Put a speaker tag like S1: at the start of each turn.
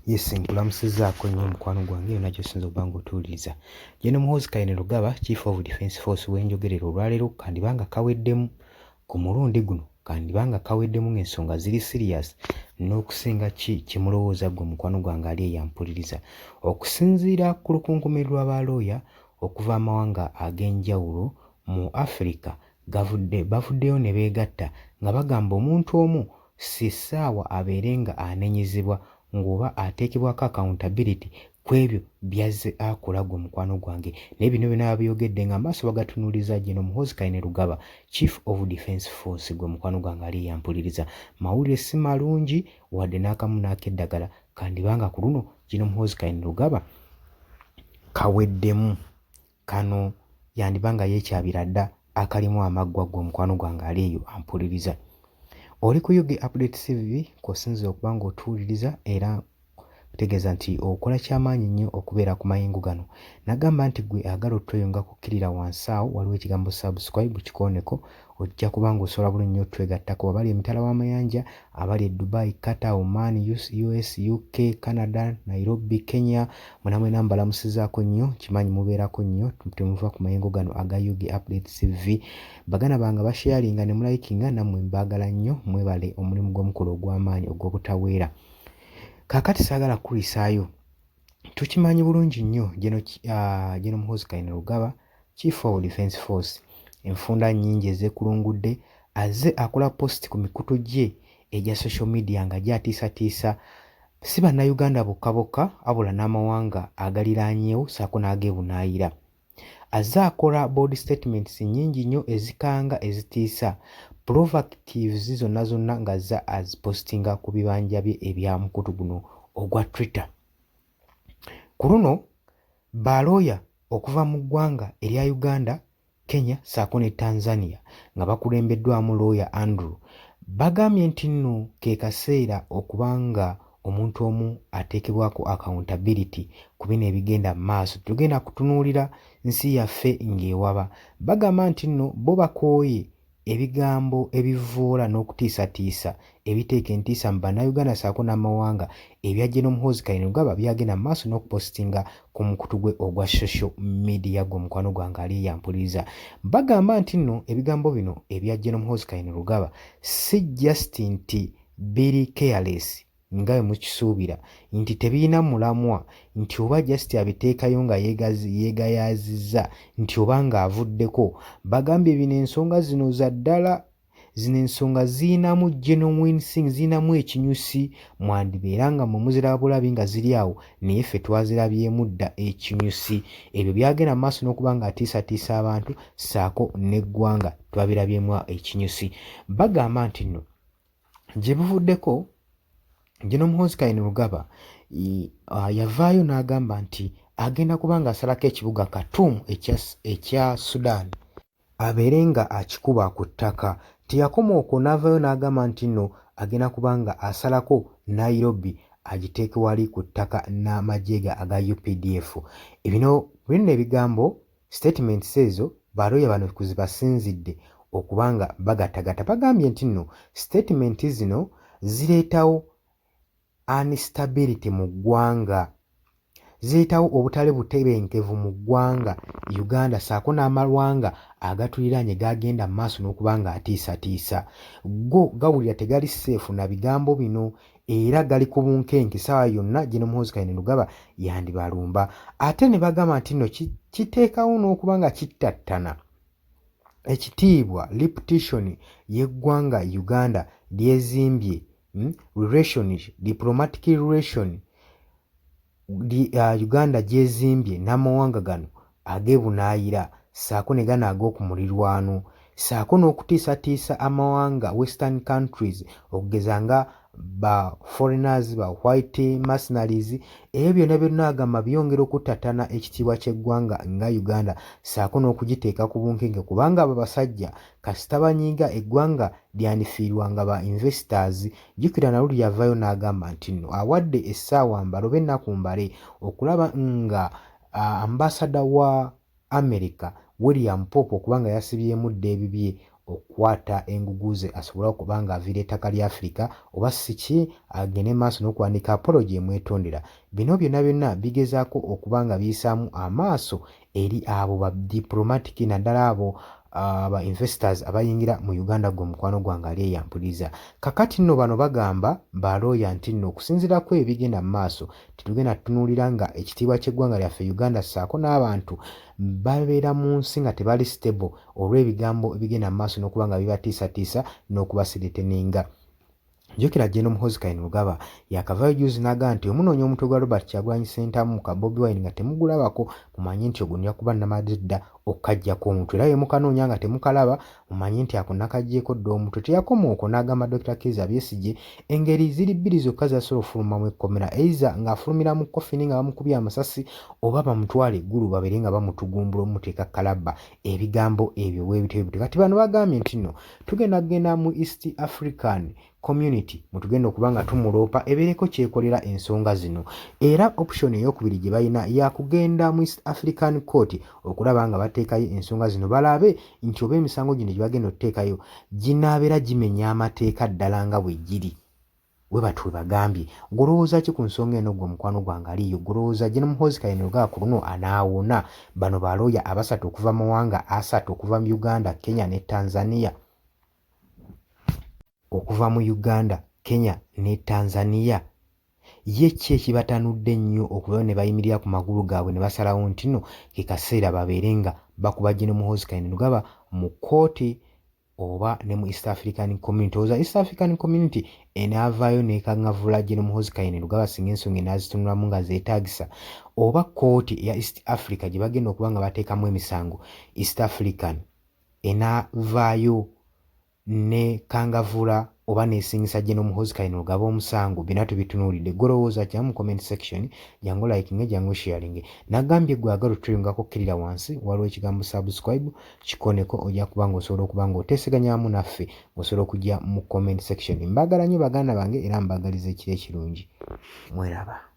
S1: Yes, nkulamusizzaako nnyo mukwano gwange yonna gy'osinza okuba ng'otuwuliriza. Gen Muhoozi Kainerugaba, Chief of Defence Force wenjogerera olwaleero kandiba nga kaweddemu ku mulundi guno kandiba nga kaweddemu ng'ensonga ziri serious n'okusinga ki kye mulowooza ggwe mukwano gwange ali eyampuliriza. Okusinziira ku lukunkumuli lwa ba looya okuva amawanga ag'enjawulo mu Africa gavudde bavuddeyo ne beegatta nga bagamba omuntu omu si ssaawa abeere nga anenyezebwa ng'oba ateekebwako accountability kw'ebyo by'azze akola gwe mukwano gwange. Naye bino byonna babyogedde nga amaaso bagatunuuliza Gen Muhoozi Kainerugaba, Chief of Defence Force gwe mukwano gwange ali eyampuliriza. Mawulire si malungi wadde n'akamu n'akeddagala kandiba nga ku luno Gen Muhoozi Kainerugaba kaweddemu. Kano yandiba nga yeekyabira dda akalimu amaggwa ggwe mukwano gwange ali eyo ampuliriza. Oli ku UG Update TV kw'osinziira okuba ng'otuwuliriza era kutegeeza nti okola kyamaanyi nnyo okubeera ku mayingu gano. Nagamba nti ggwe agala otweyunga kukkirira wansi awo waliwo ekigambo subscribe kikooneko ojja kuba ng'osobola bulungi nnyo otwegattako abali emitala w'amayanja abali e Dubai, Qatar, Oman, US, UK, Canada, Nairobi, Kenya mwena mwena mbalamusizaako nnyo kimanyi mubeerako nnyo temuva ku mayengo gano aga UG Update TV. Baganda bange abasharinga ne mulayikinga nammwe mbaagala nnyo mwebale omulimu gw'omukola ogw'amaanyi ogw'obutaweera. Kaakati saagala kukulisaayo tukimanyi bulungi nnyo Gen Muhoozi Kainerugaba Chief of Defence Force enfunda nnyingi ezeekulungudde azze akola post ku mikutu gye egya social media nga gyatiisatiisa si Bannayuganda bokka bokka wabula n'amawanga agaliraanyeewo ssaako n'ageebunaayira. Azze akola bold statements nnyingi nnyo ezikanga ezitiisa, provocatives zonna zonna ng'azze azipositinga ku bibanja bye ebya mukutu guno ogwa Twitter. Ku luno balooya okuva mu ggwanga erya Uganda, Kenya ssaako ne Tanzania nga bakulembeddwamu looya Andrew bagambye nti nno ke kaseera okuba nga omuntu omu ateekebwako accountability ku bino ebigenda mu maaso. Tetugenda kutunuulira nsi yaffe ng'ewaba. Bagamba nti nno bo bakooye ebigambo ebivvoola n'okutiisatiisa ebiteeka entiisa mu Bannayuganda ssaako n'amawanga ebya Gen Muhoozi Kainerugaba by'agenda mu maaso n'okupositinga ku mukutu gwe ogwa social media gwe mukwano gwange ali eyampuliriza. Bagamba nti nno ebigambo bino ebya Gen Muhoozi Kainerugaba si just nti biri careless nga bwe mukisuubira nti tebirina mulamwa nti oba just abiteekayo nga yeegayaazizza nti oba ng'avuddeko. Bagambye bino ensonga zino za ddala zino ensonga ziyinamu genuine thing ziyinamu ekinyusi mwandibeera nga mwe muziraba bulabi nga ziri awo naye ffe twazirabyemu dda ekinyusi ebyo byagenda mu maaso n'okuba nga atiisatiisa abantu ssaako n'eggwanga twabirabyemu ekinyusi bagamba nti nno gye buvuddeko Gen Muhoozi Kainerugaba yavaayo n'agamba nti agenda kuba ng'asalako ekibuga Khartoum ekya Sudan abeere nga akikuba ku ttaka. Teyakoma okwo n'avaayo n'agamba nti nno agenda kuba nga asalako Nairobi agiteeke wali ku ttaka n'amagye ge aga UPDF. Bino bino ebigambo Statements ezo balooya bano kwebasinzidde okuba nga bagattagatta bagambye nti nno statement zino zireetawo instability mu ggwanga, zireetawo obutali butebenkevu mu ggwanga Uganda ssaako n'amawanga agatuliraanye g'agenda mu maaso n'okuba nga atiisatiisa. Ggo gawulira tegali safe na bigambo bino era gali ku bunkenke ssaawa yonna Gen Muhoozi Kainerugaba yandibalumba ate ne bagamba nti nno kiteekawo n'okuba nga kittattana ekitiibwa reputation y'eggwanga Uganda lyezimbye relation diplomatic relation Uganda gyezimbye n'amawanga gano ag'ebunaayira ssaako ne gano ag'oku mulirwano ssaako n'okutiisatiisa amawanga western countries okugeza nga ba foreigners ba white mercenaries ebyo byonna byonna agamba byongera okuttattana ekitiibwa ky'eggwanga nga Uganda ssaako n'okugiteeka ku bunkenke kubanga abo basajja kasita banyiiga eggwanga lyandifiirwanga ba investors. Jjukira na luli yavaayo n'agamba nti nno awadde essaawa mbale oba ennaku mbale okulaba nga ambasada wa America William Pope okuba nga yasibyemu dda ebibye okukwata engugu ze asobole okuba nga aviira ettaka lya Africa oba si ki agende maaso n'okuwandiika apology emwetondera. Bino byonna byonna bigezaako okuba nga biyisaamu amaaso eri abo ba diplomatic naddala abo ba investors abayingira mu Uganda gwe mukwano gwange ali eyampuliriza. Kakati nno bano bagamba balooya nti nno okusinziira ku ebyo ebigenda mu maaso tetugenda tutunuulira nga ekitiibwa ky'eggwanga lyaffe Uganda ssaako n'abantu babeera mu nsi nga tebali stable olw'ebigambo ebigenda mu maaso n'okuba nga bibatiisatiisa n'okubasireteninga. Jjukira Gen Muhoozi Kainerugaba yakavaayo jjuuzi n'agamba nti omunoonya omutwe gwa Robert Kyagulanyi Ssentamu mu ka Bobi Wine nga temugulabako mumanye nti ogwo nja kuba namaze dda okukaggyako omutwe era bwe mukanoonya nga temukalaba mumanye nti ako nakaggyeeko dda omutwe. Teyakoma okwo n'agamba Dokita Kizza Besigye engeri ziri bbiri zokka z'asobola okufulumamu ekkomera either ng'afulumira mu kkofini nga bamukubye amasasi oba bamutwale e Gulu babeere nga bamutugumbula omuteeka kalabba ebigambo ebyo bwebityo bwebityo. Kati bano bagambye nti nno tugenda kugenda mu East African Community mwetugenda okuba nga tumuloopa ebeereko kyekolera ensonga zino era option eyokubiri gye balina yakugenda mu East African Court okulaba nga bateekayo ensonga zino balabe nti oba emisango gino gye bagenda okuteekayo ginaabeera gimenya amateeka ddala nga bwe giri. Webatyo webagambye. Gwe olowooza ki ku nsonga eno gwe mukwano gwange aliiyo? Gwe olowooza Gen Muhoozi Kainerugaba ku luno anaawona? Bano ba looya abasatu okuva mu mawanga asatu okuva mu Uganda, Kenya ne Tanzania. Okuva mu Uganda, Kenya ne Tanzania. Ye ki ekibatanudde ennyo okuvayo ne bayimirira ku magulu gaabwe ne basalawo nti no ke kaseera babeere nga bakuba Gen Muhoozi Kainerugaba mu kkooti oba ne mu East African Community. Olowooza East African Community enaavaayo n'ekangavvula Gen Muhoozi Kainerugaba singa ensonga enaazitunulamu nga zeetaagisa oba kkooti eya East Africa gye bagenda okuba nga bateekamu emisango East African enaavaayo nekangavula oba nesingisa General Muhoozi Kainerugaba omusango byonna tubitunuulidde gwe olowooza ki mu comment section jangu likinge jangu sharinge nagambye gwe agala otuyungako kkirira wansi waliwo ekigambo subscribe kikoneko ojja kuba nga osobola okuba nga oteeseganya wamu naffe ng'osobola okujja mu comment section mbagala nnyo baganda bange era mbagaliza ekiro ekirungi mweraba.